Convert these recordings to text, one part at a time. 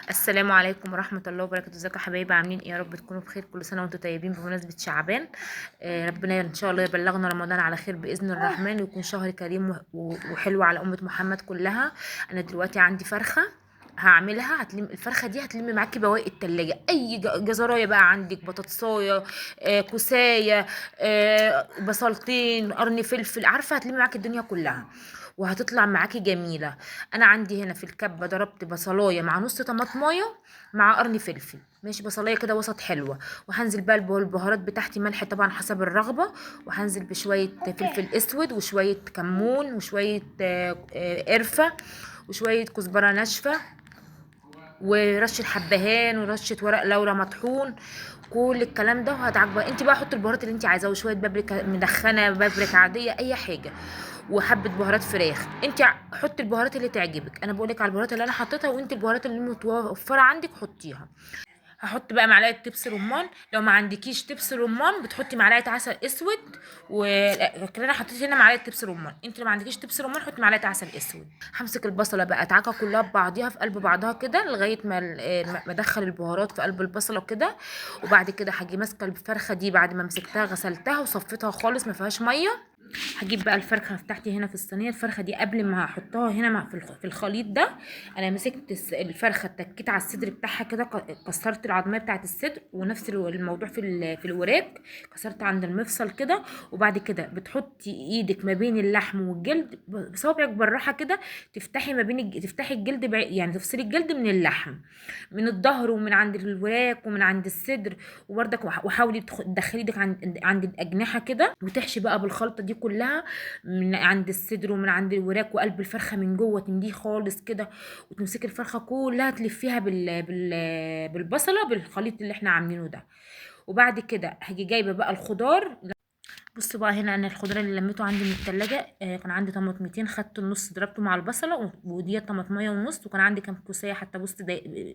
السلام عليكم ورحمة الله وبركاته. ازيكم يا حبايبي؟ عاملين ايه؟ يا رب تكونوا بخير. كل سنة وانتم طيبين بمناسبة شعبان. ربنا ان شاء الله يبلغنا رمضان على خير بإذن الرحمن، ويكون شهر كريم وحلو على أمة محمد كلها. انا دلوقتي عندي فرخة هعملها، هتلم الفرخة دي، هتلم معاكي بواقي التلاجة، اي جزراية بقى عندك، بطاطساية، كوساية، بصلتين، قرن فلفل، عارفة هتلم معاكي الدنيا كلها وهتطلع معاكي جميلة. انا عندي هنا في الكبة ضربت بصلاية مع نص طماطماية مع قرن فلفل، ماشي، بصلاية كده وسط حلوة. وهنزل بقى بالبهارات بتاعتي، ملح طبعا حسب الرغبة، وهنزل بشوية فلفل اسود وشوية كمون وشوية قرفة وشوية كزبرة ناشفة ورشة حبهان ورشة ورق لورا مطحون، كل الكلام ده. وهتعجبك انت بقى، حطي البهارات اللي انت عايزاها، وشوية بابريكا مدخنه، بابريكا عادية، اي حاجة، وحبه بهارات فراخ. انت حطي البهارات اللي تعجبك، انا بقولك على البهارات اللي انا حطيتها، وانت البهارات اللي متوفرة عندك حطيها. هحط بقى معلقه دبس رمان، لو ما عندكيش دبس رمان بتحطي معلقه عسل اسود، لكن انا حطيت هنا معلقه دبس رمان، انت لو ما عندكيش دبس رمان حطي معلقه عسل اسود. همسك البصله بقى اتعكها كلها ببعضيها في قلب بعضها كده لغاية ما ما ادخل البهارات في قلب البصله كده. وبعد كده هاجي ماسكه الفرخه دي بعد ما مسكتها غسلتها وصفيتها خالص ما فيهاش مية. هجيب بقى الفرخه بتاعتي هنا في الصينية. الفرخه دي قبل ما هحطها هنا مع في الخليط ده، انا مسكت الفرخه اتكيت على الصدر بتاعها كده، كسرت العظميه بتاعت الصدر، ونفس الموضوع في الوراك، كسرت عند المفصل كده. وبعد كده بتحطي ايدك ما بين اللحم والجلد بصابعك بالراحة كده، تفتحي ما بين تفتحي الجلد يعني تفصلي الجلد من اللحم، من الظهر ومن عند الوراك ومن عند الصدر، وبرضك وحاولي تدخلي ايدك عند الاجنحة كده، وتحشي بقى بالخلطه دي كلها من عند الصدر ومن عند الوراك وقلب الفرخه من جوه، تمليه خالص كده، وتمسكي الفرخه كلها تلفيها بالبصله بالخليط اللي احنا عاملينه ده. وبعد كده هاجي جايبه بقى الخضار. بصوا بقى هنا انا الخضار اللي لميته عندي من التلاجة، كان عندي طماطمتين، خدت النص ضربته مع البصله، ودي طماطميه ونص، وكان عندي كام كوسيه حتى بص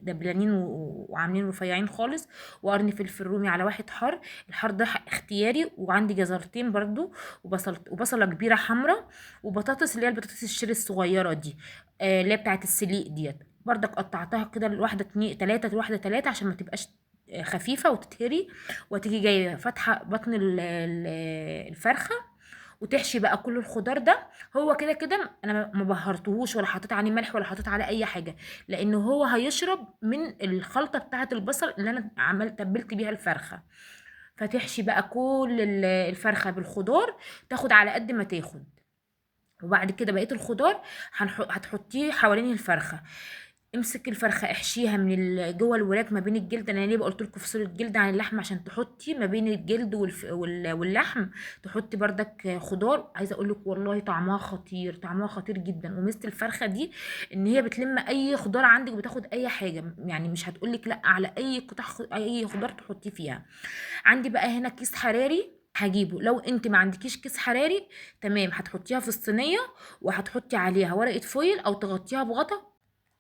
دبلانين وعاملين رفيعين خالص، وقرن فلفل رومي على واحد حار، الحار ده اختياري، وعندي جزرتين برضو، وبصله كبيرة حمراء، وبطاطس اللي هي البطاطس الشيري الصغيرة دي، اللي هي بتاعه السليق ديت، برضك قطعتها كده الواحدة اتنين تلاتة، الواحدة تلاتة عشان ما تبقاش خفيفة وتتهري. وتيجي جاية فاتحة بطن الفرخه وتحشي بقى كل الخضار ده. هو كده كده انا ما بهرتهوش ولا حطيت عليه ملح ولا حطيت عليه اي حاجة، لان هو هيشرب من الخلطة بتاعه البصل اللي انا تبلت بيها الفرخه. فتحشي بقى كل الفرخه بالخضار، تاخد على قد ما تاخد. وبعد كده بقية الخضار هتحطيه حوالين الفرخه. امسك الفرخه احشيها من جوه الوراك ما بين الجلد. انا ليه قلت لكم افصلوا الجلد عن اللحم؟ عشان تحطي ما بين الجلد واللحم تحطي بردك خضار. عايزه اقول لك والله طعمها خطير، طعمها خطير جدا. وميزه الفرخه دي ان هي بتلم اي خضار عندك، بتاخد اي حاجة، يعني مش هتقول لك لا على اي قطع اي خضار تحطيه فيها. عندي بقى هنا كيس حراري هجيبه، لو انت ما عندكيش كيس حراري تمام هتحطيها في الصينية وهتحطي عليها ورقة فويل او تغطيها بغطا،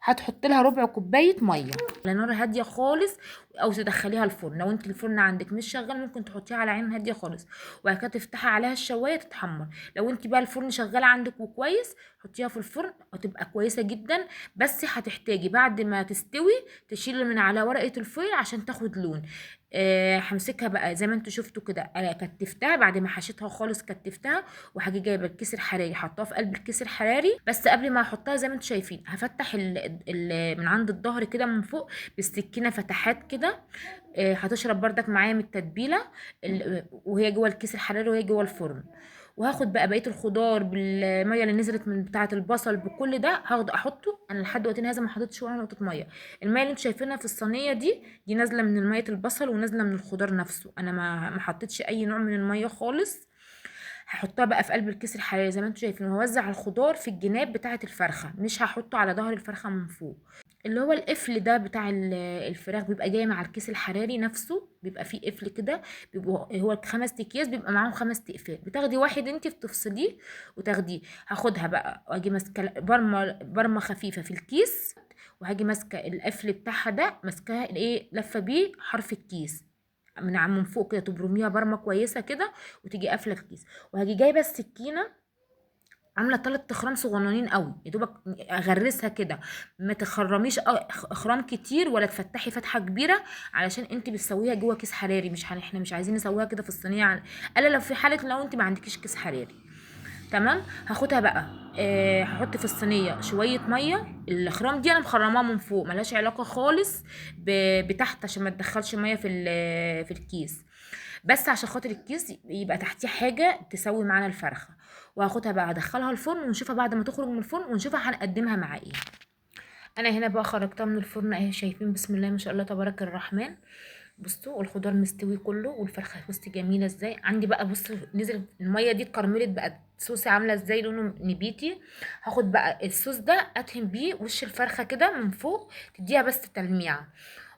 هتحط لها ربع كوباية مية على نار هادية خالص، او تدخليها الفرن. لو انت الفرن عندك مش شغال ممكن تحطيها على عين هادية خالص، وبعد كده تفتحي عليها الشوايه تتحمر. لو انت بقى الفرن شغال عندك وكويس حطيها في الفرن هتبقى كويسة جدا، بس هتحتاجي بعد ما تستوي تشيلي من على ورقة الفويل عشان تاخد لون. همسكها بقى زي ما انتوا شفتوا كده، انا كتفتها بعد ما حشيتها خالص كتفتها، وهاجي جايبه الكيس الحراري حطاها في قلب الكيس الحراري. بس قبل ما احطها زي ما انتوا شايفين هفتح من عند الظهر كده من فوق بالسكينة فتحات كده، هتشرب بردك معايا من التتبيله وهي جوه الكيس الحراري وهي جوه الفرن. وهاخد بقى بقية الخضار بالمية اللي نزلت من بتاعه البصل بكل ده هاخده احطه. انا لحد وقتنا هذا ما حطيتش ولا نقطة مية. المية اللي انتوا شايفينها في الصينية دي نازله من مية البصل ونازلة من الخضار نفسه، انا ما حطيتش اي نوع من المية خالص. هحطها بقى في قلب الكيس الحراري زي ما انتوا شايفين، وهوزع الخضار في الجناب بتاعه الفرخه، مش هحطه على ظهر الفرخه من فوق. اللي هو القفل ده بتاع الفراخ بيبقى جاي مع الكيس الحراري نفسه، بيبقى فيه قفل كده، بيبقوا هو 5 اكياس بيبقى معاهم 5 اقفال، بتاخدي واحد انت بتفصليه وتاخديه. هاخدها بقى واجي ماسكه برمه خفيفة في الكيس، وهاجي ماسكه القفل بتاعها ده، ماسكاها الايه لفه بيه حرف الكيس من فوق كده، تبرميها برمه كويسة كده وتيجي قافله الكيس. وهاجي جايبه السكينة عامله 3 اخرام صغننين قوي، يا دوبك اغرسها كده، ما تخرميش اخرام كتير ولا تفتحي فتحه كبيرة، علشان انت بتسويها جوه كيس حراري، مش احنا مش عايزين نسويها كده في الصينية، الا لو في حاله لو انت ما عندكيش كيس حراري. تمام. هاخدها بقى هحط في الصينية شوية مية. الاخرام دي انا مخرماها من فوق، ملهاش علاقة خالص بتحت عشان ما تدخلش مية في الكيس، بس عشان خاطر الكيس يبقى تحتيه حاجة تسوي معانا الفرخه. وهاخدها بقى هدخلها الفرن ونشوفها بعد ما تخرج من الفرن، ونشوفها هنقدمها مع ايه. انا هنا بقى خرجتها من الفرن اهي، شايفين بسم الله ما شاء الله تبارك الرحمن. بصوا الخضار مستوي كله، والفرخه بصي جميلة ازاي. عندي بقى بصوا نزل المية دي اتكرملت بقت صوص عامله ازاي، لونه نبيتي. هاخد بقى الصوص ده ادهن بيه وش الفرخه كده من فوق، تديها بس تلميعه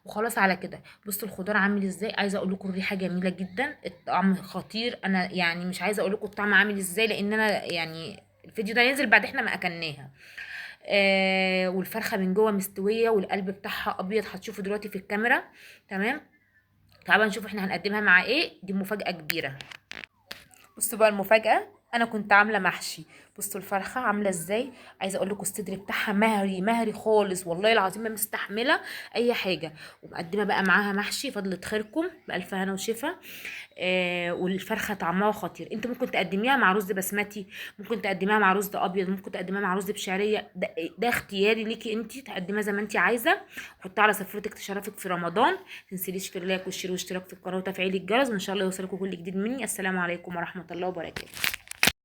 وخلاص على كده. بصوا الخضار عامل ازاي، عايزه اقول لكم الريحة جميلة جدا، الطعم خطير. انا يعني مش عايزه اقول لكم الطعم عامل ازاي، لان انا يعني الفيديو ده ينزل بعد احنا ما اكلناها. والفرخه من جوه مستوية، والقلب بتاعها ابيض، هتشوفوا دلوقتي في الكاميرا. تمام. تعالوا نشوف احنا هنقدمها مع ايه، دي مفاجاة كبيرة. بصوا بقى المفاجاة، انا كنت عامله محشي. بصوا الفرخه عامله ازاي، عايزه اقول لكم الصدر بتاعها مهري مهري خالص، والله العظيم ما مستحمله اي حاجة. ومقدمة بقى معاها محشي، فضلة خيركم بالف هنا وشفا. والفرخه طعمها خطير. انت ممكن تقدميها مع رز بسمتي، ممكن تقدميها مع رز ابيض، ممكن تقدميها مع رز بشعريه، ده اختياري ليكي انت، تقدميها زي ما انت عايزه. حطها على سفرتك تشرفك في رمضان. متنسيش في ال like وال share والاشتراك في القناة وتفعيل الجرس، وان شاء الله يوصلكم كل جديد مني. السلام عليكم ورحمة الله وبركاته.